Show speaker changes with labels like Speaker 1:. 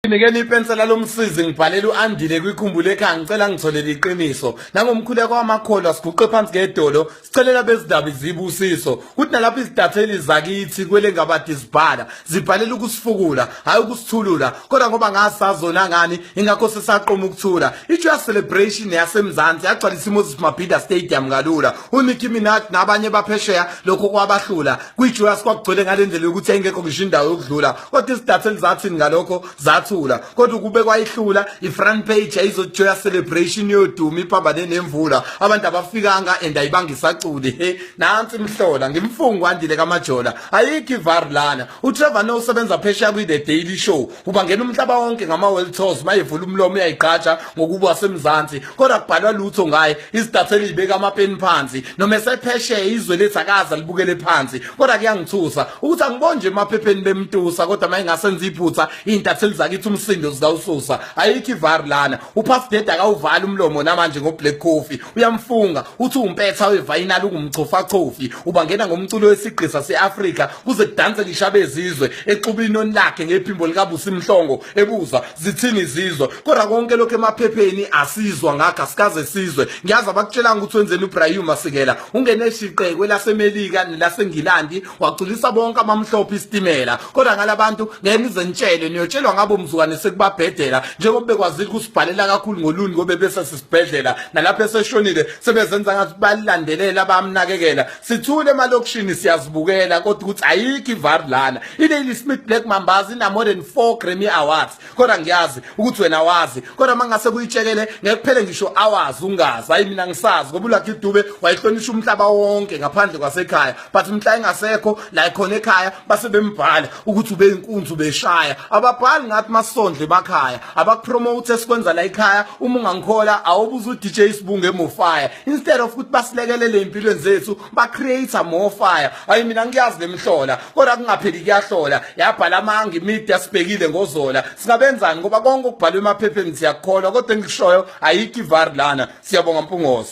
Speaker 1: Nginikeni ipensela lomsizi ngibhalela u-Andile kwikhumbule ekhaya, ngicela ngitholele iqiniso. Nangomkhuleko wamakholwa siguqe phansi ngedolo, sicelela bezindaba izibusiso. Kuthi nalapho izintatheli zakithi kwele ngabadi zibhala, zibhalela ukusifukula, hhayi ukusithulula. Kodwa ngoba ngasazona ngani, ingakho sesaqoma ukuthula. I-Joyous Celebration yaseMzansi yagcwalisa iMoses Mabhida Stadium kalula. UNicki Minaj nabanye baphesheya lokho kwabahlula. Kwi-Joyous kwakugcwele ngale ndlela yokuthi yayingekho ngisho indawo yokudlula. Kodwa izintatheli zathini ngalokho? Zathula. Kodwa ukube kwayihlula i-front page yayizojoya celebration yoduma iphambane nemvula, abantu abafikanga and ayibanga isaculi. He, nansi imhlola ngimfungu Andile kaMajola, ayikho iVAR lana. UTrevor Noah usebenza phesheya kwi-The Daily Show, ubangena umhlaba wonke ngama-world tours, mayevula umlomo uyayigqaja ngokuba wasemzansi, kodwa kubhalwa lutho ngaye. Izintatheli zibeka amapeni phansi noma esephesheya, izwe lethu akaze libukele phansi. Kodwa kuyangithusa ukuthi angiboni nje emaphepheni bemtusa, kodwa uma engasenza iphutha iy'ntatheli zakithi umsindo zikawususa. Ayikho iVAR lana. UPuff Daddy akawuvali umlomo namanje ngo-Black Coffee, uyamfunga uthi uwumpetha wevayinali, ungumchofachofi, ubangena ngomculo wesigqi sase-Afrika kuze kudanse ngisho abezizwe, exuba inoni lakhe ngephimbo likaBusi Mhlongo, ebuza zithini izizwe. Kodwa konke lokhu emaphepheni asizwa ngakho, asikaze sizwe. Ngiyazi abakutshelanga ukuthi wenzeni uBrahim Masikela, ungene shiqe kwelaseMelika nelaseNgilandi, waculisa bonke abamhlophe isitimela. Kodwa ngalabantu ngeke nize nitshele, niyotshelwa ngabo mzukwane sekubabhedela, njengoba bekwazile ukusibhalela kakhulu ngoluni ngobe bese sisibhedlela, nalapho eseshonile sebezenza ngathi balilandelela, bamnakekela. Sithule emalokishini siyazibukela, kodwa ukuthi ayikho iVAR lana. I-Ladysmith Black Mambazo ina more than 4 Grammy Awards, kodwa ngiyazi ukuthi wena wazi, kodwa uma ngase kuyitshekele ngeke kuphele ngisho hours ungazi. Hayi, mina ngisazi ngoba uLucky Dube wayehlonisha umhlaba wonke ngaphandle kwasekhaya, but mhla engasekho la khona ekhaya base bembhala ukuthi ube inkunzi, ubeshaya. Ababhali ngathi masondle emakhaya, abakupromote esikwenza la ekhaya. Uma ungangikhola awubuza uDJ Sibunge eMofire, instead of ukuthi basilekelele empilweni zethu, ba-create more fire. Hayi, mina ngiyazi lemhlola, kodwa kungapheli kuyahlola, yabhala amanga imedia, sibhekile ngozola singabenzani, ngoba konke okubhalwe emaphepheni siyakukholwa. Kodwa engikushoyo, ayikho iVAR lana. Siyabonga, Mpungose.